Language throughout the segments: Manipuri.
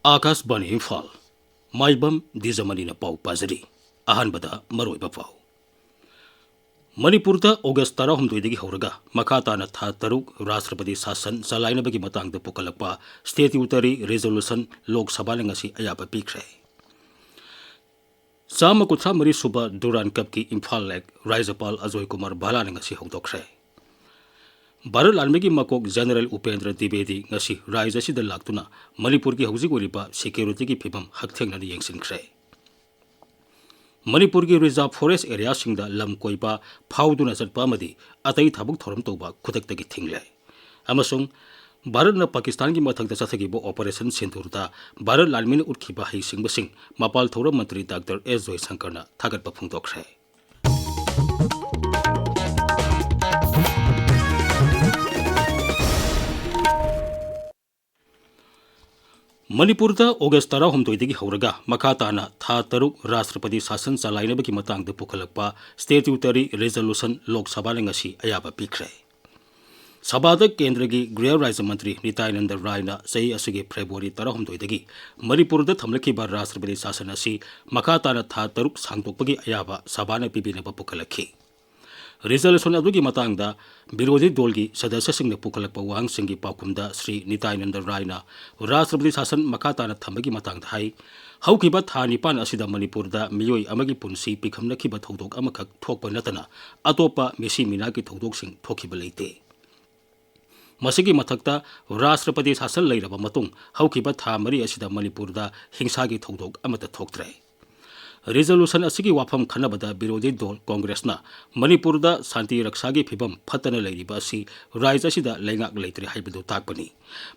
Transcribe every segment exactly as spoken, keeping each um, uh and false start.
ꯑꯥꯀꯥꯁꯕꯥꯅꯤ ꯏꯝꯐꯥꯜ꯫ ꯃꯥꯏꯕꯝ ꯗꯤꯖꯃꯅꯤꯅ ꯄꯥꯎ ꯄꯥꯖꯔꯤ꯫ ꯑꯍꯥꯟꯕꯗ ꯃꯔꯨꯑꯣꯏꯕ ꯄꯥꯎ꯫ ꯃꯅꯤꯄꯨꯔꯗ ꯑꯣꯒꯁ ꯇꯔꯥꯍꯨꯝꯗꯣꯏꯗꯒꯤ ꯍꯧꯔꯒ ꯃꯈꯥ ꯇꯥꯅ ꯊꯥ ꯇꯔꯨꯛ ꯔꯥꯁꯇ꯭ꯔꯄꯇꯤ ꯁꯥꯁꯟ ꯆꯂꯥꯏꯅꯕꯒꯤ ꯃꯇꯥꯡꯗ ꯄꯨꯈꯠꯂꯛꯄ statutory resolution ꯂꯣꯛ ꯁꯚꯥꯅ ꯉꯁꯤ ꯑꯌꯥꯕ ꯄꯤꯈ꯭ꯔꯦ꯫ ꯆꯥꯝꯃ ꯀꯨꯟꯊ꯭ꯔꯥ ꯃꯔꯤ ꯁꯨꯕ ꯗꯨꯔꯥꯟ ꯀꯞꯀꯤ ꯏꯝꯐꯥꯜ ꯂꯦꯛ ꯔꯥꯖ꯭ꯌꯄꯥꯜ ꯑꯖꯣꯏ ꯀꯨꯃꯥꯔ ꯚꯥꯂꯥꯅ ꯉꯁꯤ ꯍꯧꯗꯣꯛꯈ꯭ꯔꯦ꯫ ꯚꯥꯔꯠ ꯂꯥꯟꯃꯤꯒꯤ ꯃꯀꯣꯛ ꯖꯦꯅꯔꯦꯜ ꯎꯄꯦꯟꯗ꯭ꯔ ꯗ꯭ꯋꯤꯕꯦꯗꯤ ꯉꯁꯤ ꯔꯥꯖ꯭ꯌ ꯑꯁꯤꯗ ꯂꯥꯛꯇꯨꯅ ꯃꯅꯤꯄꯨꯔꯒꯤ ꯍꯧꯖꯤꯛ ꯑꯣꯏꯔꯤꯕ ꯁꯦꯀ꯭ꯌꯨꯔꯤꯇꯤꯒꯤ ꯐꯤꯕꯝ ꯍꯛꯊꯦꯡꯅꯅ ꯌꯦꯡꯁꯤꯟꯈ꯭ꯔꯦ꯫ ꯃꯅꯤꯄꯨꯔꯒꯤ ꯔꯤꯖꯥꯔꯚ ꯐꯣꯔꯦꯁ꯭ꯠ ꯑꯦꯔꯤꯌꯥꯁꯤꯡꯗ ꯂꯝ ꯀꯣꯏꯕ, ꯐꯥꯎꯗꯨꯅ ꯆꯠꯄ ꯑꯃꯗꯤ ꯑꯇꯩ ꯊꯕꯛ ꯊꯧꯔꯝ ꯇꯧꯕ ꯈꯨꯗꯛꯇꯒꯤ ꯊꯤꯡꯂꯦ꯫ ꯑꯃꯁꯨꯡ ꯚꯥꯔꯠꯅ ꯄꯥꯀꯤꯁꯇꯥꯟꯒꯤ ꯃꯊꯛꯇ ꯆꯠꯊꯈꯤꯕ ꯑꯣꯄꯔꯦꯁꯟ ꯁꯤꯟꯗꯨꯔꯗ ꯚꯥꯔꯠ ꯂꯥꯟꯃꯤꯅ ꯎꯠꯈꯤꯕ ꯍꯩꯁꯤꯡꯕꯁꯤꯡ ꯃꯄꯥꯜ ꯊꯧꯔꯝ ꯃꯟꯇ꯭ꯔꯤ ꯗꯥꯛꯇꯔ ꯑꯦꯁ ꯖꯣꯏꯁꯪꯀꯔꯅ ꯊꯥꯒꯠꯄ ꯐꯣꯡꯗꯣꯛꯈ꯭ꯔꯦ꯫ ꯃꯅꯤꯄꯨꯔꯗ ꯑꯣꯒꯁ ꯇꯔꯥꯍꯨꯝꯗꯣꯏꯗꯒꯤ ꯍꯧꯔꯒ ꯃꯈꯥ ꯇꯥꯅ ꯊꯥ ꯇꯔꯨꯛ ꯔꯥꯁꯇ꯭ꯔꯄꯇꯤ ꯁꯥꯁꯟ ꯆꯂꯥꯏꯅꯕꯒꯤ ꯃꯇꯥꯡꯗ ꯄꯨꯈꯠꯂꯛꯄ statutory resolution ꯂꯣꯛ ꯁꯚꯥꯅ ꯉꯁꯤ ꯑꯌꯥꯕ ꯄꯤꯈ꯭ꯔꯦ꯫ ꯁꯚꯥꯗ ꯀꯦꯟꯗ꯭ꯔꯒꯤ ꯒ꯭ꯔꯤꯍ ꯔꯥꯖ꯭ꯌ ꯃꯟꯇ꯭ꯔꯤ ꯅꯤꯇꯥꯌꯥꯅꯟꯗ ꯔꯥꯏꯅ ꯆꯍꯤ ꯑꯁꯤꯒꯤ ꯐꯦꯕ꯭ꯔꯨꯋꯥꯔꯤ ꯇꯔꯥꯍꯨꯝꯗꯣꯏꯗꯒꯤ ꯃꯅꯤꯄꯨꯔꯗ ꯊꯝꯂꯛꯈꯤꯕ ꯔꯥꯁꯇ꯭ꯔꯄꯇꯤ ꯁꯥꯁꯟ ꯑꯁꯤ ꯃꯈꯥ ꯇꯥꯅ ꯊꯥ ꯇꯔꯨꯛ ꯁꯥꯡꯗꯣꯛꯄꯒꯤ ꯑꯌꯥꯕ ꯁꯚꯥꯅ ꯄꯤꯕꯤꯅꯕ ꯄꯨꯈꯠꯂꯛꯈꯤ꯫ Resolution ꯑꯗꯨꯒꯤ ꯃꯇꯥꯡꯗ ꯕꯤꯔꯣꯙꯤ ꯗꯣꯜꯒꯤ ꯁꯗꯁ꯭ꯌꯁꯤꯡꯅ ꯄꯨꯈꯠꯂꯛꯄ ꯋꯥꯍꯪꯁꯤꯡꯒꯤ ꯄꯥꯎꯈꯨꯝꯗ ꯁ꯭ꯔꯤ ꯅꯤꯇꯥꯌꯥꯅꯟꯗ ꯔꯥꯏꯅ ꯔꯥꯁꯇ꯭ꯔꯄꯇꯤ ꯁꯥꯁꯟ ꯃꯈꯥ ꯇꯥꯅ ꯊꯝꯕꯒꯤ ꯃꯇꯥꯡꯗ ꯍꯥꯏ, ꯍꯧꯈꯤꯕ ꯊꯥ ꯅꯤꯄꯥꯟ ꯑꯁꯤꯗ ꯃꯅꯤꯄꯨꯔꯗ ꯃꯤꯑꯣꯏ ꯑꯃꯒꯤ ꯄꯨꯟꯁꯤ ꯄꯤꯈꯝꯅꯈꯤꯕ ꯊꯧꯗꯣꯛ ꯑꯃꯈꯛ ꯊꯣꯛꯄ ꯅꯠꯇꯅ ꯑꯇꯣꯞꯄ ꯃꯤꯁꯤ ꯃꯤꯅꯥꯒꯤ ꯊꯧꯗꯣꯛꯁꯤꯡ ꯊꯣꯛꯈꯤꯕ ꯂꯩꯇꯦ꯫ ꯃꯁꯤꯒꯤ ꯃꯊꯛꯇ, ꯔꯥꯁꯇ꯭ꯔꯄꯇꯤ ꯁꯥꯁꯟ ꯂꯩꯔꯕ ꯃꯇꯨꯡ ꯍꯧꯈꯤꯕ ꯊꯥ ꯃꯔꯤ ꯑꯁꯤꯗ ꯃꯅꯤꯄꯨꯔꯗ ꯍꯤꯡꯁꯥꯒꯤ ꯊꯧꯗꯣꯛ ꯑꯃꯠꯇ ꯊꯣꯛꯇ꯭ꯔꯦ꯫ Resolution ꯑꯁꯤꯒꯤ ꯋꯥꯐꯝ ꯈꯟꯅꯕꯗ ꯕꯤꯔꯣꯙꯤ ꯗꯣꯜ ꯀꯣꯡꯒ꯭ꯔꯦꯁꯅ ꯃꯅꯤꯄꯨꯔꯗ ꯁꯥꯟꯇꯤ ꯔꯛꯁꯥꯒꯤ ꯐꯤꯕꯝ ꯐꯠꯇꯅ ꯂꯩꯔꯤꯕ ꯑꯁꯤ ꯔꯥꯖ꯭ꯌ ꯑꯁꯤꯗ ꯂꯩꯉꯥꯛ ꯂꯩꯇ꯭ꯔꯦ ꯍꯥꯏꯕꯗꯨ ꯇꯥꯛꯄꯅꯤ꯫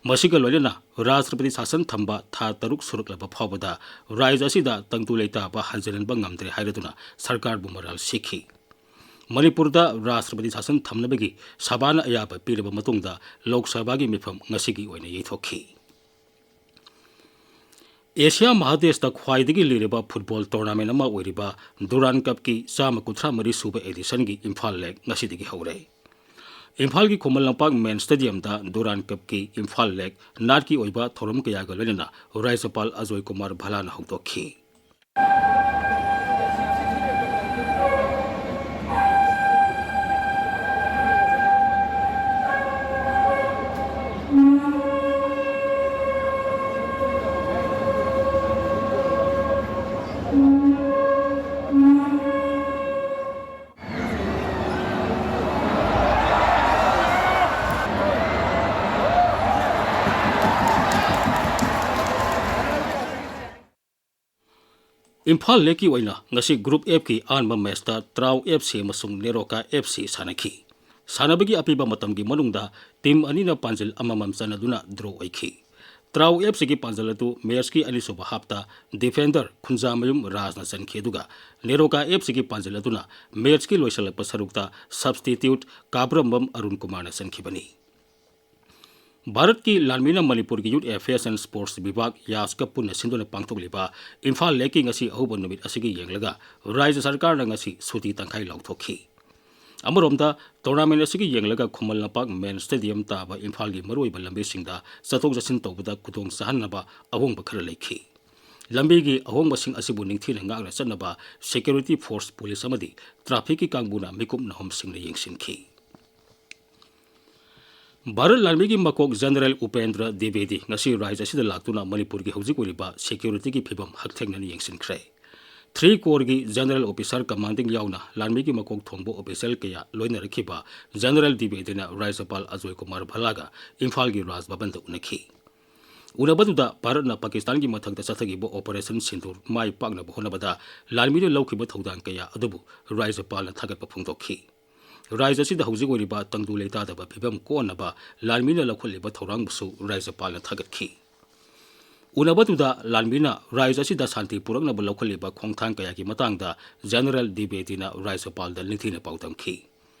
ꯃꯁꯤꯒ ꯂꯣꯏꯅꯅ ꯔꯥꯁꯇ꯭ꯔꯄꯇꯤ ꯁꯥꯁꯟ ꯊꯝꯕ ꯊꯥ ꯇꯔꯨꯛ ꯁꯨꯔꯛꯂꯕ ꯐꯥꯎꯕꯗ ꯔꯥꯖ꯭ꯌ ꯑꯁꯤꯗ ꯇꯪꯗꯨ ꯂꯩꯇꯥꯕ ꯍꯟꯖꯤꯜꯍꯟꯕ ꯉꯝꯗ꯭ꯔꯦ ꯍꯥꯏꯔꯗꯨꯅ ꯁꯔꯀꯥꯔꯕꯨ ꯃꯔꯥꯜ ꯁꯤꯈꯤ꯫ ꯃꯅꯤꯄꯨꯔꯗ ꯔꯥꯁꯇ꯭ꯔꯄꯇꯤ ꯁꯥꯁꯟ ꯊꯝꯅꯕꯒꯤ ꯁꯚꯥꯅ ꯑꯌꯥꯕ ꯄꯤꯔꯕ ꯃꯇꯨꯡꯗ ꯂꯣꯛ ꯁꯚꯥꯒꯤ ꯃꯤꯐꯝ ꯉꯁꯤꯒꯤ ꯑꯣꯏꯅ ꯌꯩꯊꯣꯛꯈꯤ꯫ ꯑꯦꯁꯤꯌꯥ ꯃꯍꯥꯗꯦꯁꯇ ꯈ꯭ꯋꯥꯏꯗꯒꯤ ꯂꯤꯔꯕ ꯐꯨꯠꯕꯣꯜ ꯇꯣꯔꯅꯥꯃꯦꯟ ꯑꯃ ꯑꯣꯏꯔꯤꯕ ꯗꯨꯔꯥꯟ ꯀꯞꯀꯤ ꯆꯥꯝꯃ ꯀꯨꯟꯊ꯭ꯔꯥ ꯃꯔꯤ ꯁꯨꯕ ꯑꯦꯗꯤꯁꯟꯒꯤ ꯏꯝꯐꯥꯜ ꯂꯦꯛ ꯉꯁꯤꯗꯒꯤ ꯍꯧꯔꯦ꯫ ꯏꯝꯐꯥꯜꯒꯤ ꯈꯨꯃꯟ ꯂꯝꯄꯥꯛ ꯃꯦꯟ ꯁ꯭ꯇꯦꯗꯤꯌꯝꯗ ꯗꯨꯔꯥꯟ ꯀꯞꯀꯤ ꯏꯝꯐꯥꯜ ꯂꯦꯛ ꯅꯥꯠꯀꯤ ꯑꯣꯏꯕ ꯊꯧꯔꯝ ꯀꯌꯥꯒ ꯂꯣꯏꯅꯅ ꯔꯥꯖ꯭ꯌꯄꯥꯜ ꯑꯖꯣꯏ ꯀꯨꯃꯥꯔ ꯚꯜꯂꯥꯅ ꯍꯧꯗꯣꯛꯈꯤ꯫ ꯏꯝꯐꯥꯜ ꯂꯦꯛꯀꯤ ꯑꯣꯏꯅ ꯉꯁꯤ ꯒ꯭ꯔꯨꯞ ꯑꯦꯐꯀꯤ ꯑꯍꯥꯟꯕ ꯃꯦꯆꯇ ꯇ꯭ꯔꯥꯎ ꯑꯦꯐ ꯁꯤ ꯑꯃꯁꯨꯡ ꯅꯦꯔꯣꯀꯥ ꯑꯦꯐ ꯁꯤ ꯁꯥꯟꯅꯈꯤ꯫ ꯁꯥꯟꯅꯕꯒꯤ ꯑꯄꯤꯕ ꯃꯇꯝꯒꯤ ꯃꯅꯨꯡꯗ ꯇꯤꯝ ꯑꯅꯤꯅ ꯄꯥꯟꯖꯤꯜ ꯑꯃꯃꯝ ꯆꯟꯅꯗꯨꯅ ꯗ꯭ꯔꯣ ꯑꯣꯏꯈꯤ꯫ ꯇ꯭ꯔꯥꯎ ꯑꯦꯐ ꯁꯤꯒꯤ ꯄꯥꯟꯖꯤꯜ ꯑꯗꯨ ꯃꯦꯆꯀꯤ ꯑꯅꯤꯁꯨꯕ ꯍꯥꯞꯇ ꯗꯤꯐꯦꯟꯗꯔ ꯈꯨꯟꯖꯥꯃꯌꯨꯝ ꯔꯥꯖꯅ ꯆꯟꯈꯤ, ꯑꯗꯨꯒ ꯅꯦꯔꯣꯀꯥ ꯑꯦꯐ ꯁꯤꯒꯤ ꯄꯥꯟꯖꯤꯜ ꯑꯗꯨꯅ ꯃꯦꯆꯀꯤ ꯂꯣꯏꯁꯤꯜꯂꯛꯄ ꯁꯔꯨꯛꯇ ꯁꯕꯁꯇꯤꯇ꯭ꯌꯨꯠ ꯀꯥꯕ꯭ꯔꯝꯕꯝ ꯑꯔꯨꯟ ꯀꯨꯃꯥꯔꯅ ꯆꯟꯈꯤꯕꯅꯤ꯫ ꯚꯥꯔꯠꯀꯤ ꯂꯥꯟꯃꯤꯅ ꯃꯅꯤꯄꯨꯔꯒꯤ ꯌꯨꯠ ꯑꯦꯐꯤꯌꯔꯁ ꯑꯦꯟ ꯁ꯭ꯄꯣꯔꯠꯁ ꯕꯤꯚꯥꯒ, ꯌꯥꯁꯀ ꯄꯨꯟꯅ ꯁꯤꯟꯗꯨꯅ ꯄꯥꯡꯊꯣꯛꯂꯤꯕ ꯏꯝꯐꯥꯜ ꯂꯦꯛꯀꯤ ꯉꯁꯤ ꯑꯍꯧꯕ ꯅꯨꯃꯤꯠ ꯑꯁꯤꯒꯤ ꯌꯦꯡꯂꯒ ꯔꯥꯖ꯭ꯌ ꯁꯔꯀꯥꯔꯅ ꯉꯁꯤ ꯁꯨꯇꯤ ꯇꯪꯈꯥꯏ ꯂꯥꯎꯊꯣꯛꯈꯤ꯫ ꯑꯃꯔꯣꯝꯗ, ꯇꯣꯔꯅꯥꯃꯦꯟ ꯑꯁꯤꯒꯤ ꯌꯦꯡꯂꯒ ꯈꯨꯃꯟ ꯂꯝꯄꯥꯛ ꯃꯦꯟ ꯁ꯭ꯇꯦꯗꯤꯌꯝ ꯇꯥꯕ ꯏꯝꯐꯥꯜꯒꯤ ꯃꯔꯨꯑꯣꯏꯕ ꯂꯝꯕꯤꯁꯤꯡꯗ ꯆꯠꯊꯣꯛ ꯆꯠꯁꯤꯟ ꯇꯧꯕꯗ ꯈꯨꯗꯣꯡ ꯆꯥꯍꯟꯅꯕ ꯑꯍꯣꯡꯕ ꯈꯔ ꯂꯩꯈꯤ꯫ ꯂꯝꯕꯤꯒꯤ ꯑꯍꯣꯡꯕꯁꯤꯡ ꯑꯁꯤꯕꯨ ꯅꯤꯡꯊꯤꯅ ꯉꯥꯛꯅ ꯆꯠꯅꯕ ꯁꯦꯀ꯭ꯌꯨꯔꯤꯇꯤ ꯐꯣꯔꯁ, ꯄꯨꯂꯤꯁ ꯑꯃꯗꯤ ꯇ꯭ꯔꯥꯐꯤꯛꯀꯤ ꯀꯥꯡꯕꯨꯅ ꯃꯤꯀꯨꯞ ꯅꯥꯍꯨꯝꯁꯤꯡꯅ ꯌꯦꯡꯁꯤꯟꯈꯤ꯫ ꯚꯥꯔꯠ ꯂꯥꯟꯃꯤꯒꯤ ꯃꯀꯣꯛ ꯖꯦꯅꯔꯦꯜ ꯎꯄꯦꯟꯗ꯭ꯔ ꯗ꯭ꯋꯤꯕꯦꯗꯤ ꯉꯁꯤ ꯔꯥꯖ꯭ꯌ ꯑꯁꯤꯗ ꯂꯥꯛꯇꯨꯅ ꯃꯅꯤꯄꯨꯔꯒꯤ ꯍꯧꯖꯤꯛ ꯑꯣꯏꯔꯤꯕ ꯁꯦꯀ꯭ꯌꯨꯔꯤꯇꯤꯒꯤ ꯐꯤꯕꯝ ꯍꯛꯊꯦꯡꯅꯅ ꯌꯦꯡꯁꯤꯟꯈ꯭ꯔꯦ꯫ ꯊ꯭ꯔꯤ ꯀꯣꯔꯒꯤ ꯖꯦꯅꯔꯦꯜ ꯑꯣꯐꯤꯁꯥꯔ ꯀꯃꯥꯟꯗꯤꯡ ꯌꯥꯎꯅ ꯂꯥꯟꯃꯤꯒꯤ ꯃꯀꯣꯛ ꯊꯣꯡꯕ ꯑꯣꯐꯤꯁꯤꯌꯦꯜ ꯀꯌꯥ ꯂꯣꯏꯅꯔꯛꯈꯤꯕ ꯖꯦꯅꯔꯦꯜ ꯗ꯭ꯋꯤꯕꯦꯗꯤꯅ ꯔꯥꯖ꯭ꯌꯄꯥꯜ ꯑꯖꯣꯏ ꯀꯨꯃꯥꯔ ꯚꯜꯂꯥꯒ ꯏꯝꯐꯥꯜꯒꯤ ꯔꯥꯖ ꯚꯕꯟꯗ ꯎꯅꯈꯤ꯫ ꯎꯅꯕꯗꯨꯗ ꯚꯥꯔꯠꯅ ꯄꯥꯀꯤꯁꯇꯥꯟꯒꯤ ꯃꯊꯛꯇ ꯆꯠꯊꯈꯤꯕ ꯑꯣꯄꯔꯦꯁꯟ ꯁꯤꯟꯗꯨꯔ ꯃꯥꯏ ꯄꯥꯛꯅꯕ ꯍꯣꯠꯅꯕꯗ ꯂꯥꯟꯃꯤꯅ ꯂꯧꯈꯤꯕ ꯊꯧꯗꯥꯡ ꯀꯌꯥ ꯑꯗꯨꯕꯨ ꯔꯥꯖ꯭ꯌꯄꯥꯜꯅ ꯊꯥꯒꯠꯄ ꯐꯣꯡꯗꯣꯛꯈꯤ꯫ ꯔꯥꯖ꯭ꯌ ꯑꯁꯤꯗ ꯍꯧꯖꯤꯛ ꯑꯣꯏꯔꯤꯕ ꯇꯪꯗꯨ ꯂꯩꯇꯥꯗꯕ ꯐꯤꯕꯝ ꯀꯣꯛꯍꯟꯅꯕ ꯂꯥꯟꯃꯤꯅ ꯂꯧꯈꯠꯂꯤꯕ ꯊꯧꯔꯥꯡꯕꯨꯁꯨ ꯔꯥꯖ꯭ꯌꯄꯥꯜꯅ ꯊꯥꯒꯠꯈꯤ꯫ ꯎꯅꯕꯗꯨꯗ ꯂꯥꯟꯃꯤꯅ ꯔꯥꯖ꯭ꯌ ꯑꯁꯤꯗ ꯁꯥꯟꯇꯤ ꯄꯨꯔꯛꯅꯕ ꯂꯧꯈꯠꯂꯤꯕ ꯈꯣꯡꯊꯥꯡ ꯀꯌꯥꯒꯤ ꯃꯇꯥꯡꯗ ꯖꯦꯅꯔꯦꯜ ꯗ꯭ꯋꯤꯕꯦꯗꯤꯅ ꯔꯥꯖ꯭ꯌꯄꯥꯜꯗ ꯅꯤꯡꯊꯤꯅ ꯄꯥꯎꯗꯝꯈꯤ꯫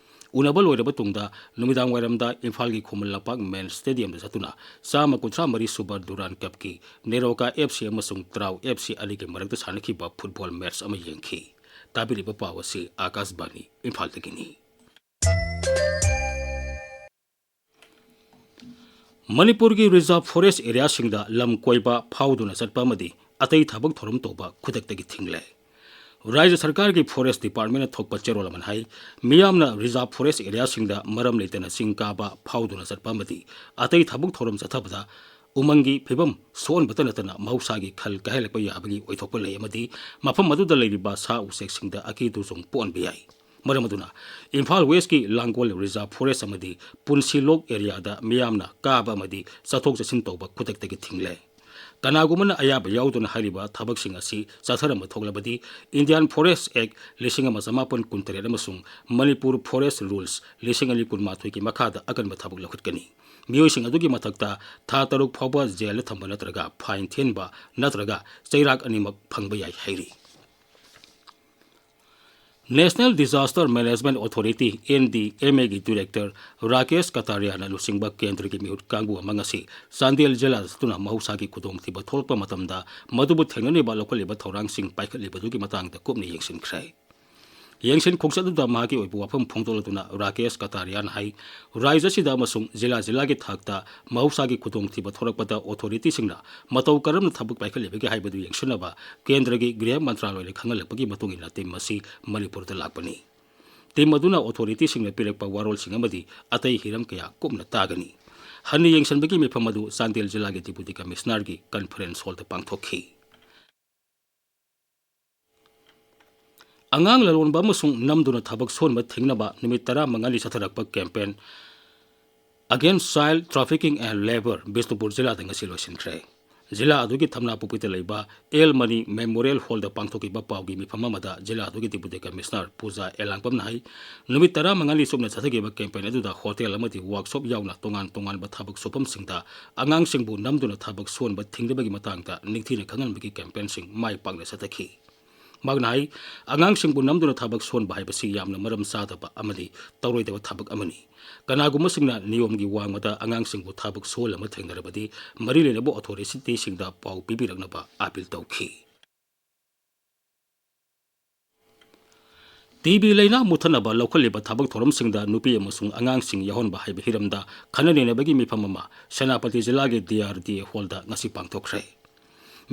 ꯎꯅꯕ ꯂꯣꯏꯔꯕ ꯇꯨꯡꯗ ꯅꯨꯃꯤꯗꯥꯡ ꯋꯥꯏꯔꯝꯗ ꯏꯝꯐꯥꯜꯒꯤ ꯈꯨꯃꯟ ꯂꯝꯄꯥꯛ ꯃꯦꯟ ꯁ꯭ꯇꯦꯗꯤꯌꯝꯗ ꯆꯠꯇꯨꯅ ꯆꯥꯝꯃ ꯀꯨꯟꯊ꯭ꯔꯥ ꯃꯔꯤ ꯁꯨꯕ ꯗꯨꯔꯥꯟ ꯀꯞꯀꯤ ꯅꯦꯔꯣꯀꯥ ꯑꯦꯐ ꯁꯤ ꯑꯃꯁꯨꯡ ꯇ꯭ꯔꯥꯎ ꯑꯦꯐ ꯁꯤ ꯑꯅꯤꯒꯤ ꯃꯔꯛꯇ ꯁꯥꯟꯅꯈꯤꯕ ꯐꯨꯠꯕꯣꯜ ꯃꯦꯆ ꯑꯃ ꯌꯦꯡꯈꯤ꯫ ꯇꯥꯕꯤꯔꯤꯕ ꯄꯥꯎ ꯑꯁꯤ ꯑꯥꯀꯥꯁꯕꯥꯅꯤ ꯏꯝꯐꯥꯜꯗꯒꯤꯅꯤ꯫ ꯃꯅꯤꯄꯨꯔꯒꯤ reserve forest areaꯁꯤꯡꯗ ꯂꯝ ꯀꯣꯏꯕ, ꯐꯥꯎꯗꯨꯅ ꯆꯠꯄ ꯑꯃꯗꯤ ꯑꯇꯩ ꯊꯕꯛ ꯊꯧꯔꯝ ꯇꯧꯕ ꯈꯨꯗꯛꯇꯒꯤ ꯊꯤꯡꯂꯦ꯫ ꯔꯥꯖ꯭ꯌ ꯁꯔꯀꯥꯔꯒꯤ forest departmentꯅ ꯊꯣꯛꯄ ꯆꯦꯔꯣꯜ ꯑꯃꯅ ꯍꯥꯏ, ꯃꯤꯌꯥꯝꯅ reserve forest areaꯁꯤꯡꯗ ꯃꯔꯝ ꯂꯩꯇꯅ ꯆꯤꯡ ꯀꯥꯕ, ꯐꯥꯎꯗꯨꯅ ꯆꯠꯄ ꯑꯃꯗꯤ ꯑꯇꯩ ꯊꯕꯛ ꯊꯧꯔꯝ ꯆꯠꯊꯕꯗ ꯎꯃꯪꯒꯤ ꯐꯤꯕꯝ ꯁꯣꯛꯍꯟꯕꯇ ꯅꯠꯇꯅ ꯃꯍꯧꯁꯥꯒꯤ ꯈꯜ ꯀꯥꯏꯍꯜꯂꯛꯄ ꯌꯥꯕꯒꯤ ꯑꯣꯏꯊꯣꯛꯄ ꯂꯩ ꯑꯃꯗꯤ ꯃꯐꯝ ꯑꯗꯨꯗ ꯂꯩꯔꯤꯕ ꯁꯥ ꯎꯆꯦꯛꯁꯤꯡꯗ ꯑꯀꯤ ꯇꯨꯖꯨꯡ ꯄꯣꯛꯍꯟꯕ ꯌꯥꯏ꯫ ꯃꯔꯝ ꯑꯗꯨꯅ ꯏꯝꯐꯥꯜ Westꯀꯤ ꯂꯥꯡꯒꯣꯜ reserve forest ꯑꯃꯗꯤ ꯄꯨꯟꯁꯤꯂꯣꯛ areaꯗ ꯃꯤꯌꯥꯝꯅ ꯀꯥꯕ ꯑꯃꯗꯤ ꯆꯠꯊꯣꯛ ꯆꯠꯁꯤꯟ ꯇꯧꯕ ꯈꯨꯗꯛꯇꯒꯤ ꯊꯤꯡꯂꯦ꯫ ꯀꯅꯥꯒꯨꯝꯕꯅ ꯑꯌꯥꯕ ꯌꯥꯎꯗꯅ ꯍꯥꯏꯔꯤꯕ ꯊꯕꯛꯁꯤꯡ ꯑꯁꯤ ꯆꯠꯊꯔꯝꯕ ꯊꯣꯛꯂꯕꯗꯤ Indian Forest Act ꯂꯤꯁꯤꯡ ꯑꯃ ꯆꯃꯥꯄꯟ ꯀꯨꯟꯇꯔꯦꯠ ꯑꯃꯁꯨꯡ ꯃꯅꯤꯄꯨꯔ Forest Rules ꯂꯤꯁꯤꯡ ꯑꯅꯤ ꯀꯨꯟꯃꯥꯊꯣꯏꯒꯤ ꯃꯈꯥꯗ ꯑꯀꯟꯕ ꯊꯕꯛ ꯂꯧꯈꯠꯀꯅꯤ꯫ ꯃꯤꯑꯣꯏꯁꯤꯡ ꯑꯗꯨꯒꯤ ꯃꯊꯛꯇ ꯊꯥ ꯇꯔꯨꯛ ꯐꯥꯎꯕ ꯖꯦꯜꯗ ꯊꯝꯕ ꯅꯠꯇ꯭ꯔꯒ ꯐꯥꯏꯟ ꯊꯤꯍꯟꯕ ꯅꯠꯇ꯭ꯔꯒ ꯆꯩꯔꯥꯛ ꯑꯅꯤꯃꯛ ꯐꯪꯕ ꯌꯥꯏ ꯍꯥꯏꯔꯤ꯫ National Disaster Management Authority, NDMAꯒꯤ director Rakesh ꯀꯇꯥꯔꯤꯌꯥꯅ ꯂꯨꯆꯤꯡꯕ ꯀꯦꯟꯗ꯭ꯔꯒꯤ ꯃꯤꯍꯨꯠ ꯀꯥꯡꯕꯨ ꯑꯃ ꯉꯁꯤ ꯆꯥꯟꯗꯦꯜ ꯖꯤꯂꯥꯗ ꯆꯠꯇꯨꯅ ꯃꯍꯧꯁꯥꯒꯤ ꯈꯨꯗꯣꯡꯊꯤꯕ ꯊꯣꯛꯂꯛꯄ ꯃꯇꯝꯗ ꯃꯗꯨꯕꯨ ꯊꯦꯡꯅꯅꯕ ꯂꯧꯈꯠꯂꯤꯕ ꯊꯧꯔꯥꯡꯁꯤꯡ ꯄꯥꯏꯈꯠꯂꯤꯕꯗꯨꯒꯤ ꯃꯇꯥꯡꯗ ꯀꯨꯞꯅ ꯌꯦꯡꯁꯤꯟꯈ꯭ꯔꯦ꯫ ꯌꯦꯡꯁꯤꯟ ꯈꯣꯡꯆꯠ ꯑꯗꯨꯗ ꯃꯍꯥꯛꯀꯤ ꯑꯣꯏꯕ ꯋꯥꯐꯝ ꯐꯣꯡꯗꯣꯛꯂꯗꯨꯅ ꯔꯥꯀꯦꯁ ꯀꯇꯥꯔꯤꯌꯥꯅ ꯍꯥꯏ, ꯔꯥꯖ꯭ꯌ ꯑꯁꯤꯗ ꯑꯃꯁꯨꯡ ꯖꯤꯂꯥ ꯖꯤꯂꯥꯒꯤ ꯊꯥꯛꯇ ꯃꯍꯧꯁꯥꯒꯤ ꯈꯨꯗꯣꯡꯊꯤꯕ ꯊꯣꯛꯂꯛꯄꯗ authorityꯁꯤꯡꯅ ꯃꯇꯧ ꯀꯔꯝꯅ ꯊꯕꯛ ꯄꯥꯏꯈꯠꯂꯤꯕꯒꯦ ꯍꯥꯏꯕꯗꯨ ꯌꯦꯡꯁꯤꯟꯅꯕ ꯀꯦꯟꯗ꯭ꯔꯒꯤ ꯒ꯭ꯔꯤꯍ ꯃꯟꯇ꯭ꯔꯥꯂꯣꯏꯅ ꯈꯪꯍꯜꯂꯛꯄꯒꯤ ꯃꯇꯨꯡ ꯏꯟꯅ team ꯑꯁꯤ ꯃꯅꯤꯄꯨꯔꯗ ꯂꯥꯛꯄꯅꯤ꯫ Team ꯑꯗꯨꯅ authorityꯁꯤꯡꯅ ꯄꯤꯔꯛꯄ ꯋꯥꯔꯣꯜꯁꯤꯡ ꯑꯃꯗꯤ ꯑꯇꯩ ꯍꯤꯔꯝ ꯀꯌꯥ ꯀꯨꯞꯅ ꯇꯥꯒꯅꯤ꯫ ꯍꯟꯅ ꯌꯦꯡꯁꯤꯟꯕꯒꯤ ꯃꯤꯐꯝ ꯑꯗꯨ ꯆꯥꯟꯗꯦꯜ ꯖꯤꯂꯥꯒꯤ Deputy Commissionerꯒꯤ conference hallꯗ ꯄꯥꯡꯊꯣꯛꯈꯤ꯫ ꯑꯉꯥꯡ ꯂꯂꯣꯟꯕ ꯑꯃꯁꯨꯡ ꯅꯝꯗꯨꯅ ꯊꯕꯛ ꯁꯨꯍꯟꯕ ꯊꯤꯡꯅꯕ ꯅꯨꯃꯤꯠ ꯇꯔꯥꯃꯉꯥꯅꯤ ꯆꯠꯊꯔꯛꯄ campaign Against Child Trafficking and Labour Bishnupur ꯖꯤꯂꯥꯗ ꯉꯁꯤ ꯂꯣꯏꯁꯤꯟꯈ꯭ꯔꯦ꯫ ꯖꯤꯂꯥ ꯑꯗꯨꯒꯤ ꯊꯝꯅꯥꯄꯣꯛꯄꯤꯗ ꯂꯩꯕ ꯑꯦꯜ ꯃꯅꯤ Memorial Hallꯗ ꯄꯥꯡꯊꯣꯛꯈꯤꯕ ꯄꯥꯎꯒꯤ ꯃꯤꯐꯝ ꯑꯃꯗ ꯖꯤꯂꯥ ꯑꯗꯨꯒꯤ Deputy Commissioner ꯄꯨꯖꯥ ꯑꯦꯂꯥꯡꯕꯝꯅ ꯍꯥꯏ, ꯅꯨꯃꯤꯠ ꯇꯔꯥꯃꯉꯥꯅꯤ ꯆꯨꯞꯅ ꯆꯠꯊꯈꯤꯕ campaign ꯑꯗꯨꯗ hotel ꯑꯃꯗꯤ workshop ꯌꯥꯎꯅ ꯇꯣꯉꯥꯟ ꯇꯣꯉꯥꯟꯕ ꯊꯕꯛ ꯁꯨꯐꯝꯁꯤꯡꯗ ꯑꯉꯥꯡꯁꯤꯡꯕꯨ ꯅꯝꯗꯨꯅ ꯊꯕꯛ ꯁꯨꯍꯟꯕ ꯊꯤꯡꯅꯕꯒꯤ ꯃꯇꯥꯡꯗ ꯅꯤꯡꯊꯤꯅ ꯈꯪꯍꯟꯕꯒꯤ campaignꯁꯤꯡ ꯃꯥꯏ ꯄꯥꯛꯅ ꯆꯠꯊꯈꯤ꯫ ꯃꯍꯥꯛꯅ ꯍꯥꯏ, ꯑꯉꯥꯡꯁꯤꯡꯕꯨ ꯅꯝꯗꯨꯅ ꯊꯕꯛ ꯁꯨꯍꯟꯕ ꯍꯥꯏꯕꯁꯤ ꯌꯥꯝꯅ ꯃꯔꯝ ꯆꯥꯗꯕ ꯑꯃꯗꯤ ꯇꯧꯔꯣꯏꯗꯕ ꯊꯕꯛ ꯑꯃꯅꯤ꯫ ꯀꯅꯥꯒꯨꯝꯕꯁꯤꯡꯅ ꯅꯤꯌꯣꯝꯒꯤ ꯋꯥꯡꯃꯗ ꯑꯉꯥꯡꯁꯤꯡꯕꯨ ꯊꯕꯛ ꯁꯨꯍꯜꯂꯝꯕ ꯊꯦꯡꯅꯔꯕꯗꯤ ꯃꯔꯤ ꯂꯩꯅꯕ authorityꯁꯤꯡꯗ ꯄꯥꯎ ꯄꯤꯕꯤꯔꯛꯅꯕ appeal ꯇꯧꯈꯤ꯫ ꯇꯤ ꯕꯤ ꯂꯩꯅꯥ ꯃꯨꯠꯊꯠꯅꯕ ꯂꯧꯈꯠꯂꯤꯕ ꯊꯕꯛ ꯊꯧꯔꯝꯁꯤꯡꯗ ꯅꯨꯄꯤ ꯑꯃꯁꯨꯡ ꯑꯉꯥꯡꯁꯤꯡ ꯌꯥꯎꯍꯟꯕ ꯍꯥꯏꯕ ꯍꯤꯔꯝꯗ ꯈꯟꯅ ꯅꯩꯅꯕꯒꯤ ꯃꯤꯐꯝ ꯑꯃ ꯁꯦꯅꯥꯄꯇꯤ ꯖꯤꯂꯥꯒꯤ ꯗꯤ ꯑꯥꯔ ꯗꯤ ꯑꯦ ꯍꯣꯜꯗ ꯉꯁꯤ ꯄꯥꯡꯊꯣꯛꯈ꯭ꯔꯦ꯫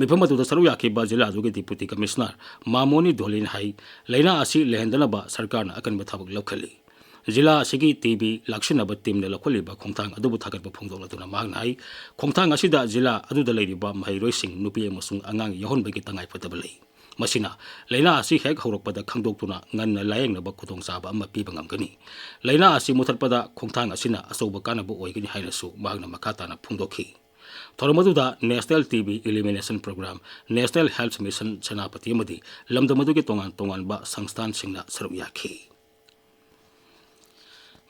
ꯃꯤꯐꯝ ꯑꯗꯨꯗ ꯁꯔꯨꯛ ꯌꯥꯈꯤꯕ ꯖꯤꯂꯥ ꯑꯗꯨꯒꯤ ꯗꯤꯄꯨꯇꯤ ꯀꯃꯤꯁꯅꯔ ꯃꯥꯃꯣꯅꯤ ꯙꯣꯂꯤꯅ ꯍꯥꯏ, ꯂꯩꯅꯥ ꯑꯁꯤ ꯂꯩꯍꯟꯗꯅꯕ ꯁꯔꯀꯥꯔꯅ ꯑꯀꯟꯕ ꯊꯕꯛ ꯂꯧꯈꯠꯂꯤ꯫ ꯖꯤꯂꯥ ꯑꯁꯤꯒꯤ ꯇꯤ ꯕꯤ ꯂꯥꯛꯁꯤꯟꯅꯕ ꯇꯤꯝꯅ ꯂꯧꯈꯠꯂꯤꯕ ꯈꯣꯡꯊꯥꯡ ꯑꯗꯨꯕꯨ ꯊꯥꯒꯠꯄ ꯐꯣꯡꯗꯣꯛꯂꯗꯨꯅ ꯃꯍꯥꯛꯅ ꯍꯥꯏ, ꯈꯣꯡꯊꯥꯡ ꯑꯁꯤꯗ ꯖꯤꯂꯥ ꯑꯗꯨꯗ ꯂꯩꯔꯤꯕ ꯃꯍꯩꯔꯣꯏꯁꯤꯡ, ꯅꯨꯄꯤ ꯑꯃꯁꯨꯡ ꯑꯉꯥꯡ ꯌꯥꯎꯍꯟꯕꯒꯤ ꯇꯉꯥꯏꯐꯗꯕ ꯂꯩ꯫ ꯃꯁꯤꯅ ꯂꯩꯅꯥ ꯑꯁꯤ ꯍꯦꯛ ꯍꯧꯔꯛꯄꯗ ꯈꯪꯗꯣꯛꯇꯨꯅ ꯉꯟꯅ ꯂꯥꯌꯦꯡꯅꯕ ꯈꯨꯗꯣꯡꯆꯥꯕ ꯑꯃ ꯄꯤꯕ ꯉꯝꯒꯅꯤ꯫ ꯂꯩꯅꯥ ꯑꯁꯤ ꯃꯨꯊꯠꯄꯗ ꯈꯣꯡꯊꯥꯡ ꯑꯁꯤꯅ ꯑꯆꯧꯕ ꯀꯥꯟꯅꯕ ꯑꯣꯏꯒꯅꯤ ꯍꯥꯏꯅꯁꯨ ꯃꯍꯥꯛꯅ ꯃꯈꯥ ꯇꯥꯅ ꯐꯣꯡꯗꯣꯛꯈꯤ꯫ ꯊꯧꯔꯝ ꯑꯗꯨꯗ National T B Elimination Program, National Health Mission Senapati ꯑꯃꯗꯤ ꯂꯝꯗꯝ ꯑꯗꯨꯒꯤ ꯇꯣꯉꯥꯟ ꯇꯣꯉꯥꯟꯕ ꯁꯪꯁꯊꯥꯟꯁꯤꯡꯅ ꯁꯔꯨꯛ ꯌꯥꯈꯤ꯫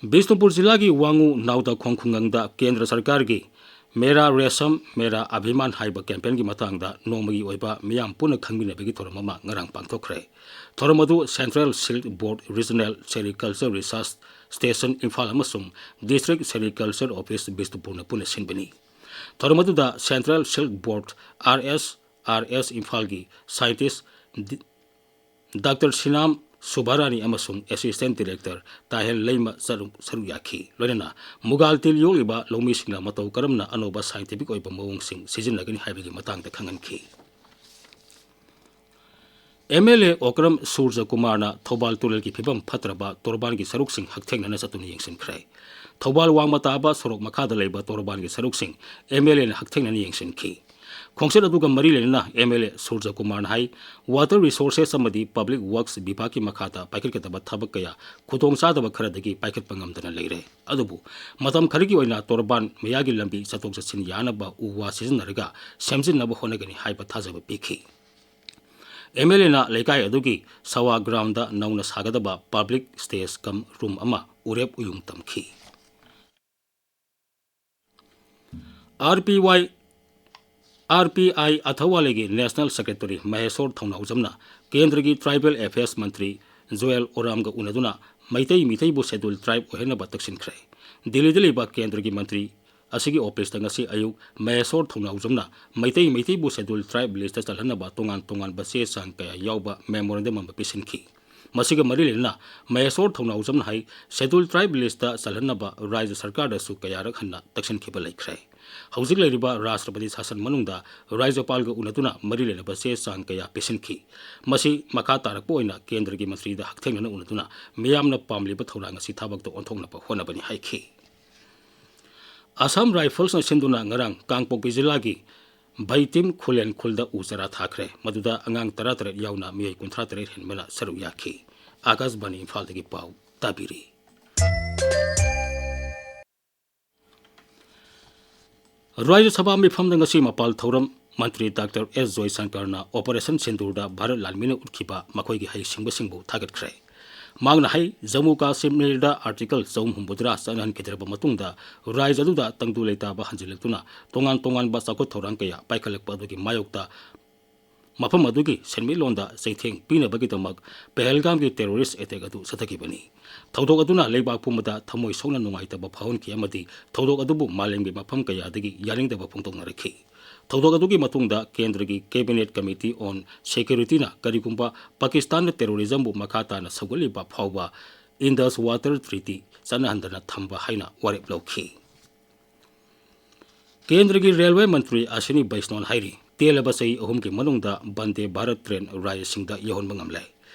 ꯕꯤꯁꯅꯨꯄꯨꯔ ꯖꯤꯂꯥꯒꯤ ꯋꯥꯉꯨ ꯅꯥꯎꯗ ꯈꯣꯡ ꯈꯨꯡꯒꯪꯗ ꯀꯦꯟꯗ꯭ꯔ ꯁꯔꯀꯥꯔꯒꯤ ꯃꯦꯔꯥ ꯔꯦꯁꯝ ꯃꯦꯔꯥ ꯑꯚꯤꯃꯥꯟ ꯍꯥꯏꯕ ꯀꯦꯝꯄꯦꯟꯒꯤ ꯃꯇꯥꯡꯗ ꯅꯣꯡꯃꯒꯤ ꯑꯣꯏꯕ ꯃꯤꯌꯥꯝ ꯄꯨꯟꯅ ꯈꯪꯃꯤꯟꯅꯕꯒꯤ ꯊꯧꯔꯝ ꯑꯃ ꯉꯔꯥꯡ ꯄꯥꯡꯊꯣꯛꯈ꯭ꯔꯦ꯫ ꯊꯧꯔꯝ ꯑꯗꯨ Central Silk Board Regional Sericulture Research Station Imphal ꯑꯃꯁꯨꯡ District Sericulture Office ꯕꯤꯁꯅꯨꯄꯨꯔꯅ ꯄꯨꯟꯅ ꯁꯤꯟꯕꯅꯤ꯫ ꯊꯧꯔꯝ ꯑꯗꯨꯗ Central Silk Board, R S R S ꯏꯝꯐꯥꯜꯒꯤ scientist ꯗꯤ-, ꯗꯥꯛꯇꯔ ꯁꯤꯅꯥꯝ ꯁꯨꯚꯥꯔꯥꯅꯤ ꯑꯃꯁꯨꯡ Assistant Director ꯇꯥꯍꯦꯜ ꯂꯩꯃ ꯁꯔꯨꯛ, ꯁꯔꯨꯛ ꯌꯥꯈꯤ꯫ ꯂꯣꯏꯅꯅ ꯃꯨꯒꯥꯜ ꯇꯤꯜ ꯌꯣꯛꯂꯤꯕ ꯂꯧꯃꯤꯁꯤꯡꯅ ꯃꯇꯧ ꯀꯔꯝꯅ ꯑꯅꯧꯕ scientific ꯑꯣꯏꯕ ꯃꯑꯣꯡꯁꯤꯡ ꯁꯤꯖꯤꯟꯅꯒꯅꯤ ꯍꯥꯏꯕꯒꯤ ꯃꯇꯥꯡꯗ ꯈꯪꯍꯟꯈꯤ꯫ ꯑꯦꯝ ꯑꯦꯜ ꯑꯦ ꯑꯣꯀ꯭ꯔꯝ ꯁꯨꯔꯖ ꯀꯨꯃꯥꯔꯅ ꯊꯧꯕꯥꯜ ꯇꯨꯔꯦꯜꯒꯤ ꯐꯤꯕꯝ ꯐꯠꯇ꯭ꯔꯕ ꯇꯣꯔꯕꯥꯟꯒꯤ ꯁꯔꯨꯛꯁꯤꯡ ꯍꯛꯊꯦꯡꯅꯅ ꯆꯠꯇꯨꯅ ꯌꯦꯡꯁꯤꯟꯈ꯭ꯔꯦ꯫ ꯊꯧꯕꯥꯜ ꯋꯥꯡꯃ ꯇꯥꯕ ꯁꯣꯔꯣꯛ ꯃꯈꯥꯗ ꯂꯩꯕ ꯇꯣꯔꯕꯥꯟꯒꯤ ꯁꯔꯨꯛꯁꯤꯡ ꯑꯦꯝ ꯑꯦꯜ ꯑꯦꯅ ꯍꯛꯊꯦꯡꯅꯅ ꯌꯦꯡꯁꯤꯟꯈꯤ꯫ ꯈꯣꯡꯆꯠ ꯑꯗꯨꯒ ꯃꯔꯤ ꯂꯩꯅꯅ ꯑꯦꯝ ꯑꯦꯜ ꯑꯦ ꯁꯨꯔꯖ ꯀꯨꯃꯥꯔꯅ ꯍꯥꯏ, Water Resources ꯑꯃꯗꯤ Public Works ꯕꯤꯚꯥꯒꯀꯤ ꯃꯈꯥꯗ ꯄꯥꯏꯈꯠꯀꯗꯕ ꯊꯕꯛ ꯀꯌꯥ ꯈꯨꯗꯣꯡꯆꯥꯗꯕ ꯈꯔꯗꯒꯤ ꯄꯥꯏꯈꯠꯄ ꯉꯝꯗꯅ ꯂꯩꯔꯦ꯫ ꯑꯗꯨꯕꯨ ꯃꯇꯝ ꯈꯔꯒꯤ ꯑꯣꯏꯅ ꯇꯣꯔꯕꯥꯟ ꯃꯌꯥꯒꯤ ꯂꯝꯕꯤ ꯆꯠꯊꯣꯛ ꯆꯠꯁꯤꯟ ꯌꯥꯅꯕ ꯎ ꯋꯥ ꯁꯤꯖꯤꯟꯅꯔꯒ ꯁꯦꯝꯖꯤꯟꯅꯕ ꯍꯣꯠꯅꯒꯅꯤ ꯍꯥꯏꯕ ꯊꯥꯖꯕ ꯄꯤꯈꯤ꯫ ꯑꯦꯝ ꯑꯦꯜ ꯑꯦꯅ ꯂꯩꯀꯥꯏ ꯑꯗꯨꯒꯤ ꯁꯋꯥ ꯒ꯭ꯔꯥꯎꯟꯗ ꯅꯧꯅ ꯁꯥꯒꯗꯕ public stage cum room ꯑꯃ ꯎꯔꯦꯞ ꯎꯌꯨꯡ ꯇꯝꯈꯤ꯫ R P Y, R P I ꯑꯊꯋꯥꯂꯦꯒꯤ National Secretary ꯃꯍꯦꯁꯣꯔ ꯊꯧꯅꯥꯎꯖꯝꯅ ꯀꯦꯟꯗ꯭ꯔꯒꯤ Tribal Affairs ꯃꯟꯇ꯭ꯔꯤ ꯖꯨꯑꯦꯜ ꯑꯣꯔꯥꯝꯒ ꯎꯅꯗꯨꯅ ꯃꯩꯇꯩ ꯃꯤꯇꯩꯕꯨ Scheduled Tribe ꯑꯣꯏꯍꯟꯅꯕ ꯇꯛꯁꯤꯟꯈ꯭ꯔꯦ꯫ ꯗꯤꯜꯂꯤꯗ ꯂꯩꯕ ꯀꯦꯟꯗ꯭ꯔꯒꯤ ꯃꯟꯇ꯭ꯔꯤ ꯑꯁꯤꯒꯤ ꯑꯣꯐꯤꯁꯇ ꯉꯁꯤ ꯑꯌꯨꯛ ꯃꯍꯦꯁꯣꯔ ꯊꯧꯅꯥꯎꯖꯝꯅ ꯃꯩꯇꯩ ꯃꯩꯇꯩꯕꯨ Scheduled Tribe listꯇ ꯆꯜꯍꯟꯅꯕ ꯇꯣꯉꯥꯟ ꯇꯣꯉꯥꯟꯕ ꯆꯦ ꯆꯥꯡ ꯀꯌꯥ ꯌꯥꯎꯕ memorandum ꯑꯃ ꯄꯤꯁꯤꯟꯈꯤ꯫ ꯃꯁꯤꯒ ꯃꯔꯤ ꯂꯩꯅꯅ ꯃꯍꯦꯁꯣꯔ ꯊꯧꯅꯥꯎꯖꯝꯅ ꯍꯥꯏ, Scheduled Tribe list ꯆꯜꯍꯟꯅꯕ ꯔꯥꯖ꯭ꯌ ꯁꯔꯀꯥꯔꯗꯁꯨ ꯀꯌꯥꯔꯛ ꯍꯟꯅ ꯇꯛꯁꯤꯟꯈꯤꯕ ꯂꯩꯈ꯭ꯔꯦ꯫ ꯍꯧꯖꯤꯛ ꯂꯩꯔꯤꯕ ꯔꯥꯁꯇ꯭ꯔꯄꯇꯤ ꯁꯥꯁꯟ ꯃꯅꯨꯡꯗ ꯔꯥꯖ꯭ꯌꯄꯥꯜꯒ ꯎꯅꯗꯨꯅ ꯃꯔꯤ ꯂꯩꯅꯕ ꯆꯦ ꯆꯥꯡ ꯀꯌꯥ ꯄꯤꯁꯤꯟꯈꯤ꯫ ꯃꯁꯤ ꯃꯈꯥ ꯇꯥꯔꯛꯄ ꯑꯣꯏꯅ ꯀꯦꯟꯗ꯭ꯔꯒꯤ ꯃꯟꯇ꯭ꯔꯤꯗ ꯍꯛꯊꯦꯡꯅꯅ ꯎꯅꯗꯨꯅ ꯃꯤꯌꯥꯝꯅ ꯄꯥꯝꯂꯤꯕ ꯊꯧꯔꯥꯡ ꯑꯁꯤ ꯊꯕꯛꯇ ꯑꯣꯟꯊꯣꯛꯅꯕ ꯍꯣꯠꯅꯕꯅꯤ ꯍꯥꯏꯈꯤ꯫ ꯑꯁꯥꯝ ꯔꯥꯏꯐꯜꯁꯅ ꯁꯤꯟꯗꯨꯅ ꯉꯔꯥꯡ ꯀꯥꯡꯄꯣꯛꯄꯤ ꯖꯤꯂꯥꯒꯤ ꯚꯩꯇꯤꯝ ꯈꯨꯂꯦꯟ ꯈꯨꯜꯗ ꯎ ꯆꯥꯔꯥ ꯊꯥꯈ꯭ꯔꯦ꯫ ꯃꯗꯨꯗ ꯑꯉꯥꯡ ꯇꯔꯥꯇꯔꯦꯠ ꯌꯥꯎꯅ ꯃꯤꯑꯣꯏ ꯀꯨꯟꯊ꯭ꯔꯥ ꯇꯔꯦꯠ ꯍꯦꯟꯕꯅ ꯁꯔꯨꯛ ꯌꯥꯈꯤ꯫ ꯑꯥꯀꯥꯁꯕꯥꯅꯤ ꯏꯝꯐꯥꯜꯗꯒꯤ ꯄꯥꯎ ꯇꯥꯕꯤꯔꯤ꯫ ꯔꯥꯖ꯭ꯌ ꯁꯚꯥ ꯃꯤꯐꯝꯗ ꯉꯁꯤ ꯃꯄꯥꯜ ꯊꯧꯔꯝ ꯃꯟꯇ꯭ꯔꯤ ꯗꯥꯛꯇꯔ ꯑꯦꯁ ꯖꯣꯏꯁꯪꯀꯔꯅ ꯑꯣꯄꯔꯦꯁꯟ ꯁꯤꯟꯗꯨꯔꯗ ꯚꯥꯔꯠ ꯂꯥꯟꯃꯤꯅ ꯎꯠꯈꯤꯕ ꯃꯈꯣꯏꯒꯤ ꯍꯩꯁꯤꯡꯕꯁꯤꯡꯕꯨ ꯊꯥꯒꯠꯈ꯭ꯔꯦ꯫ ꯃꯍꯥꯛꯅ ꯍꯥꯏ, ꯖꯝꯃꯨ ꯀꯥꯁꯃꯤꯔꯗ ꯑꯥꯔꯇꯤꯀꯜ ꯆꯍꯨꯝ ꯍꯨꯝꯐꯨꯇꯔꯥ ꯆꯠꯅꯍꯟꯈꯤꯗ꯭ꯔꯕ ꯃꯇꯨꯡꯗ ꯔꯥꯖ꯭ꯌ ꯑꯗꯨꯗ ꯇꯪꯗꯨ ꯂꯩꯇꯥꯕ ꯍꯟꯖꯤꯜꯂꯛꯇꯨꯅ ꯇꯣꯉꯥꯟ ꯇꯣꯉꯥꯟꯕ ꯆꯥꯎꯈꯠ ꯊꯧꯔꯥꯡ ꯀꯌꯥ ꯄꯥꯏꯈꯠꯂꯛꯄ ꯑꯗꯨꯒꯤ ꯃꯥꯌꯣꯛꯇ ꯃꯐꯝ ꯑꯗꯨꯒꯤ ꯁꯦꯟꯃꯤꯠꯂꯣꯟꯗ ꯆꯩꯊꯦꯡ ꯄꯤꯅꯕꯒꯤꯗꯃꯛ ꯄꯍꯜꯒꯥꯝꯒꯤ terrorist attack ꯑꯗꯨ ꯆꯠꯊꯈꯤꯕꯅꯤ꯫ ꯊꯧꯗꯣꯛ ꯑꯗꯨꯅ ꯂꯩꯕꯥꯛ ꯄꯨꯝꯕꯗ ꯊꯃꯣꯏ ꯁꯣꯛꯅ ꯅꯨꯡꯉꯥꯏꯇꯕ ꯐꯥꯎꯍꯟꯈꯤ ꯑꯃꯗꯤ ꯊꯧꯗꯣꯛ ꯑꯗꯨꯕꯨ ꯃꯥꯂꯦꯝꯒꯤ ꯃꯐꯝ ꯀꯌꯥꯗꯒꯤ ꯌꯥꯅꯤꯡꯗꯕ ꯐꯣꯡꯗꯣꯛꯅꯔꯛꯈꯤ꯫ ꯊꯧꯗꯣꯛ ꯑꯗꯨꯒꯤ ꯃꯇꯨꯡꯗ ꯀꯦꯟꯗ꯭ꯔꯒꯤ Cabinet Committee on Security ꯅ ꯀꯔꯤꯒꯨꯝꯕ ꯄꯥꯀꯤꯁꯇꯥꯟꯅ terrorism ꯕꯨ ꯃꯈꯥ ꯇꯥꯅ ꯁꯧꯒꯠꯂꯤꯕ ꯐꯥꯎꯕ Indus Water Treaty ꯆꯠꯅꯍꯟꯗꯅ ꯊꯝꯕ ꯍꯥꯏꯅ ꯋꯥꯔꯦꯞ ꯂꯧꯈꯤ꯫ ꯀꯦꯟꯗ꯭ꯔꯒꯤ ꯔꯦꯜꯋꯦ ꯃꯟꯇ꯭ꯔꯤ ꯑꯁ꯭ꯋꯤꯅꯤ ꯕꯩꯁꯅꯣꯅ ꯍꯥꯏꯔꯤ, ꯇꯦꯜꯂꯕ ꯆꯍꯤ ꯑꯍꯨꯝꯒꯤ ꯃꯅꯨꯡꯗ ꯕꯟꯗꯦ ꯚꯥꯔꯠ ꯇ꯭ꯔꯦꯟ ꯔꯥꯖ꯭ꯌꯁꯤꯡꯗ ꯌꯧꯍꯟꯕ ꯉꯝꯂꯦ꯫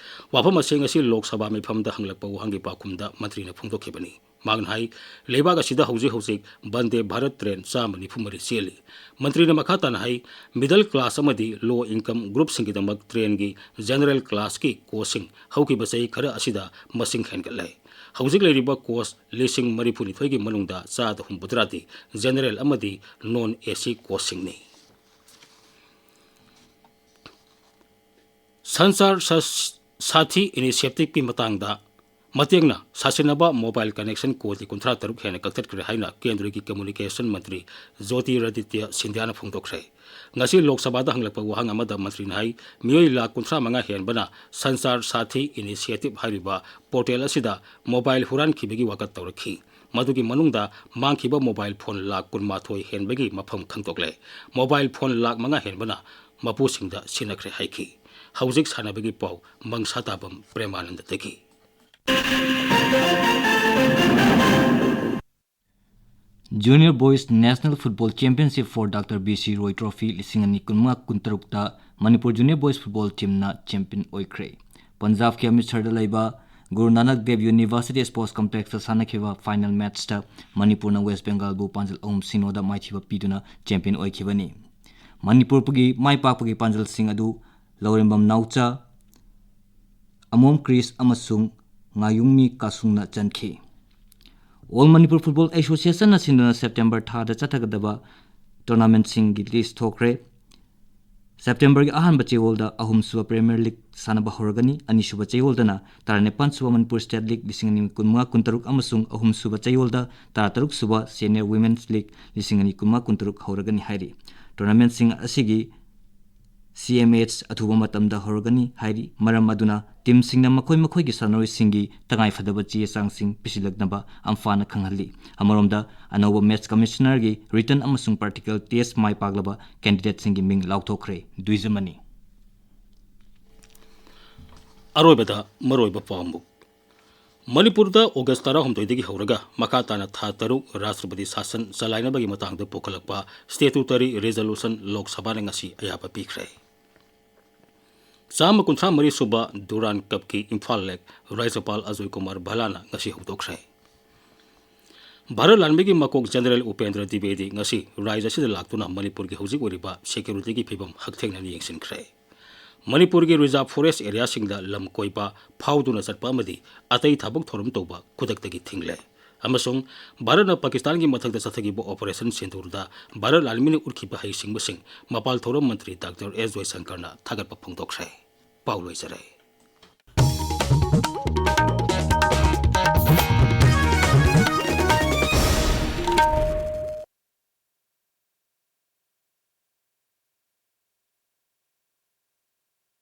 ꯋꯥꯐꯝ ꯑꯁꯤ ꯉꯁꯤ ꯂꯣꯛ ꯁꯚꯥ ꯃꯤꯐꯝꯗ ꯍꯪꯂꯛꯄ ꯋꯥꯍꯪꯒꯤ ꯄꯥꯎꯈꯨꯝꯗ ꯃꯟꯇ꯭ꯔꯤꯅ ꯐꯣꯡꯗꯣꯛꯈꯤꯕꯅꯤ꯫ ꯃꯍꯥꯛꯅ ꯍꯥꯏ, ꯂꯩꯕꯥꯛ ꯑꯁꯤꯗ ꯍꯧꯖꯤꯛ ꯍꯧꯖꯤꯛ ꯕꯟꯗꯦ ꯚꯥꯔꯠ ꯇ꯭ꯔꯦꯟ ꯆꯥꯝꯃ ꯅꯤꯐꯨ ꯃꯔꯤ ꯆꯦꯜꯂꯤ꯫ ꯃꯟꯇ꯭ꯔꯤꯅ ꯃꯈꯥ ꯇꯥꯅ ꯍꯥꯏ, middle class ꯑꯃꯗꯤ low income group ꯁꯤꯡꯒꯤꯗꯃꯛ ꯇ꯭ꯔꯦꯟꯒꯤ general class ꯀꯤ coach ꯁꯤꯡ ꯍꯧꯈꯤꯕ ꯆꯍꯤ ꯈꯔ ꯑꯁꯤꯗ ꯃꯁꯤꯡ ꯍꯦꯟꯒꯠꯂꯦ꯫ ꯍꯧꯖꯤꯛ ꯂꯩꯔꯤꯕ coach ꯂꯤꯁꯤꯡ ꯃꯔꯤꯐꯨꯅꯤꯊꯣꯏꯒꯤ ꯃꯅꯨꯡꯗ ꯆꯥꯗ ꯍꯨꯝꯐꯨꯇꯔꯥꯗꯤ general ꯑꯃꯗꯤ non AC coach ꯁꯤꯡꯅꯤ꯫ Sanchar Sa-, Sathi initiative ꯀꯤ ꯃꯇꯥꯡꯗ ꯃꯇꯦꯡꯅ ꯁꯥꯁꯤꯟꯅꯕ mobile connection ꯀꯣꯇꯤ ꯀꯨꯟꯊ꯭ꯔꯥ ꯇꯔꯨꯛ ꯍꯦꯟꯅ ꯀꯛꯊꯠꯈ꯭ꯔꯦ ꯍꯥꯏꯅ ꯀꯦꯟꯗ꯭ꯔꯒꯤ communication ꯃꯟꯇ꯭ꯔꯤ ꯖꯣꯇꯤꯔꯥꯗꯤꯇ꯭ꯌ ꯁꯤꯟꯙ꯭ꯌꯥꯅ ꯐꯣꯡꯗꯣꯛꯈ꯭ꯔꯦ꯫ ꯉꯁꯤ ꯂꯣꯛ ꯁꯚꯥꯗ ꯍꯪꯂꯛꯄ ꯋꯥꯍꯪ ꯑꯃꯗ ꯃꯟꯇ꯭ꯔꯤꯅ ꯍꯥꯏ, ꯃꯤꯑꯣꯏ ꯂꯥꯈ ꯀꯨꯟꯊ꯭ꯔꯥ ꯃꯉꯥ ꯍꯦꯟꯕꯅ Sanchar Sathi initiative ꯍꯥꯏꯔꯤꯕ portal ꯑꯁꯤꯗ mobile ꯍꯨꯔꯥꯟꯈꯤꯕꯒꯤ ꯋꯥꯀꯠ ꯇꯧꯔꯛꯈꯤ꯫ ꯃꯗꯨꯒꯤ ꯃꯅꯨꯡꯗ ꯃꯥꯡꯈꯤꯕ mobile phone ꯂꯥꯈ ꯀꯨꯟꯃꯥꯊꯣꯏ ꯍꯦꯟꯕꯒꯤ ꯃꯐꯝ ꯈꯪꯗꯣꯛꯂꯦ꯫ Mobile phone ꯂꯥꯈ ꯃꯉꯥ ꯍꯦꯟꯕꯅ ꯃꯄꯨꯁꯤꯡꯗ ꯁꯤꯟꯅꯈ꯭ꯔꯦ ꯍꯥꯏꯈꯤ꯫ ꯍꯧꯖꯤꯛ ꯁꯥꯟꯅꯕꯒꯤ ꯄꯥꯎ ꯃꯪꯁꯥ ꯇꯥꯕꯝ ꯄ꯭ꯔꯦꯃꯥꯅꯟꯗꯗꯒꯤ꯫ Junior Boys National Football Championship for Doctor B C Roy Trophy ꯂꯤꯁꯤꯡ ꯑꯅꯤ ꯀꯨꯟꯃꯉꯥ ꯀꯨꯟꯇꯔꯨꯛꯇ Manipur Junior Boys Football Teamꯅ champion ꯑꯣꯏꯈ꯭ꯔꯦ꯫ ꯄꯟꯖꯥꯕꯀꯤ ꯑꯃ꯭ꯔꯤꯠꯁꯔꯗ ꯂꯩꯕ ꯒꯨꯔꯨ ꯅꯥꯅꯛ ꯗꯦꯕ University Sports Complexꯇ ꯁꯥꯟꯅꯈꯤꯕ final matchꯇ ꯃꯅꯤꯄꯨꯔꯅ West Bengalꯕꯨ ꯄꯥꯟꯖꯜ ꯑꯍꯨꯝ ꯁꯤꯅꯣꯗ ꯃꯥꯏꯊꯤꯕ ꯄꯤꯗꯨꯅ champion ꯑꯣꯏꯈꯤꯕꯅꯤ꯫ ꯃꯅꯤꯄꯨꯔꯒꯤ ꯃꯥꯏ ꯄꯥꯛꯄꯒꯤ ꯄꯥꯟꯖꯜꯁꯤꯡ ꯑꯗꯨ ꯂꯧꯔꯦꯝꯕꯝ ꯅꯥꯎꯆꯥ, ꯑꯃꯣꯝ ꯀ꯭ꯔꯤꯁ ꯑꯃꯁꯨꯡ ꯉꯥꯌꯨꯡꯃꯤ ꯀꯥꯁꯨꯡꯅ ꯆꯟꯈꯤ꯫ All Manipur Football Associationꯅ ꯁꯤꯟꯗꯨꯅ September ꯊꯥꯗ ꯆꯠꯊꯒꯗꯕ tournamentꯁꯤꯡꯒꯤ list ꯊꯣꯛꯈ꯭ꯔꯦ꯫ Septemberꯒꯤ ꯑꯍꯥꯟꯕ ꯆꯌꯣꯜꯗ ꯑꯍꯨꯝꯁꯨꯕ Premier League ꯁꯥꯟꯅꯕ ꯍꯧꯔꯒꯅꯤ, ꯑꯅꯤꯁꯨꯕ ꯆꯌꯣꯜꯗꯅ ꯇꯔꯥꯅꯤꯄꯥꯟꯁꯨꯕ Manipur State League ꯂꯤꯁꯤꯡ ꯑꯅꯤ ꯀꯨꯟꯃꯉꯥ ꯀꯨꯟꯇꯔꯨꯛ ꯑꯃꯁꯨꯡ ꯑꯍꯨꯝꯁꯨꯕ ꯆꯌꯣꯜꯗ ꯇꯔꯥꯇꯔꯨꯛꯁꯨꯕ Senior Women's League ꯂꯤꯁꯤꯡ ꯑꯅꯤ ꯀꯨꯟꯃꯉꯥ ꯀꯨꯟꯇꯔꯨꯛ ꯍꯧꯔꯒꯅꯤ ꯍꯥꯏꯔꯤ꯫ Tournamentꯁꯤꯡ ꯑꯁꯤꯒꯤ C M H ꯑꯊꯨꯕ ꯃꯇꯝꯗ ꯍꯧꯔꯒꯅꯤ ꯍꯥꯏꯔꯤ꯫ ꯃꯔꯝ ꯑꯗꯨꯅ teamꯁꯤꯡꯅ ꯃꯈꯣꯏ ꯃꯈꯣꯏꯒꯤ ꯁꯥꯟꯅꯔꯣꯏꯁꯤꯡꯒꯤ ꯇꯉꯥꯏꯐꯗꯕ ꯆꯦ ꯆꯥꯡꯁꯤꯡ ꯄꯤꯁꯤꯜꯂꯛꯅꯕ ꯑꯝꯐꯥꯅ ꯈꯪꯍꯜꯂꯤ꯫ ꯑꯃꯔꯣꯝꯗ, ꯑꯅꯧꯕ match commissionerꯒꯤ written ꯑꯃꯁꯨꯡ practical test ꯃꯥꯏ ꯄꯥꯛꯂꯕ candidateꯁꯤꯡꯒꯤ ꯃꯤꯡ ꯂꯥꯎꯊꯣꯛꯈ꯭ꯔꯦ꯫ ꯗꯨꯏꯖꯃꯅꯤ꯫ ꯑꯔꯣꯏꯕꯗ ꯃꯔꯨꯑꯣꯏꯕ ꯄꯥꯎ ꯑꯃꯨꯛ꯫ ꯃꯅꯤꯄꯨꯔꯗ August ꯇꯔꯥꯍꯨꯝꯗꯣꯏꯗꯒꯤ ꯍꯧꯔꯒ ꯃꯈꯥ ꯇꯥꯅ ꯊꯥ ꯇꯔꯨꯛ ꯔꯥꯁꯇ꯭ꯔꯄꯇꯤ ꯁꯥꯁꯟ ꯆꯂꯥꯏꯅꯕꯒꯤ ꯃꯇꯥꯡꯗ ꯄꯨꯈꯠꯂꯛꯄ statutory resolution ꯂꯣꯛ ꯁꯚꯥꯅ ꯉꯁꯤ ꯑꯌꯥꯕ ꯄꯤꯈ꯭ꯔꯦ꯫ ꯆꯥꯝꯃ ꯀꯨꯟꯊ꯭ꯔꯥ ꯃꯔꯤ ꯁꯨꯕ Durand Cupꯀꯤ ꯏꯝꯐꯥꯜ ꯂꯦꯛ ꯔꯥꯖ꯭ꯌꯄꯥꯜ ꯑꯖꯣꯏ ꯀꯨꯃꯥꯔ ꯚꯜꯂꯥꯅ ꯉꯁꯤ ꯍꯧꯗꯣꯛꯈ꯭ꯔꯦ꯫ ꯚꯥꯔꯠ ꯂꯥꯟꯃꯤꯒꯤ ꯃꯀꯣꯛ General ꯎꯄꯦꯟꯗ꯭ꯔ ꯗ꯭ꯋꯤꯕꯦꯗꯤ ꯉꯁꯤ ꯔꯥꯖ꯭ꯌ ꯑꯁꯤꯗ ꯂꯥꯛꯇꯨꯅ ꯃꯅꯤꯄꯨꯔꯒꯤ ꯍꯧꯖꯤꯛ ꯑꯣꯏꯔꯤꯕ securityꯒꯤ ꯐꯤꯕꯝ ꯍꯛꯊꯦꯡꯅꯅ ꯌꯦꯡꯁꯤꯟꯈ꯭ꯔꯦ꯫ ꯃꯅꯤꯄꯨꯔꯒꯤ reserve forest areaꯁꯤꯡꯗ ꯂꯝ ꯀꯣꯏꯕ, ꯐꯥꯎꯗꯨꯅ ꯆꯠꯄ ꯑꯃꯗꯤ ꯑꯇꯩ ꯊꯕꯛ ꯊꯧꯔꯝ ꯇꯧꯕ ꯈꯨꯗꯛꯇꯒꯤ ꯊꯤꯡꯂꯦ꯫ ꯑꯃꯁꯨꯡ ꯚꯥꯔꯠꯅ ꯄꯥꯀꯤꯁꯇꯥꯟꯒꯤ ꯃꯊꯛꯇ ꯆꯠꯊꯈꯤꯕ Operation Sindoorꯗ ꯚꯥꯔꯠ ꯂꯥꯟꯃꯤꯅ ꯎꯠꯈꯤꯕ ꯍꯩꯁꯤꯡꯕꯁꯤꯡ ꯃꯄꯥꯜ ꯊꯧꯔꯝ ꯃꯟꯇ꯭ꯔꯤ Doctor S ꯖꯣꯏꯁꯪꯀꯔꯅ ꯊꯥꯒꯠꯄ ꯐꯣꯡꯗꯣꯛꯈ꯭ꯔꯦ꯫ ꯄꯥꯎ ꯂꯣꯏꯖꯔꯦ꯫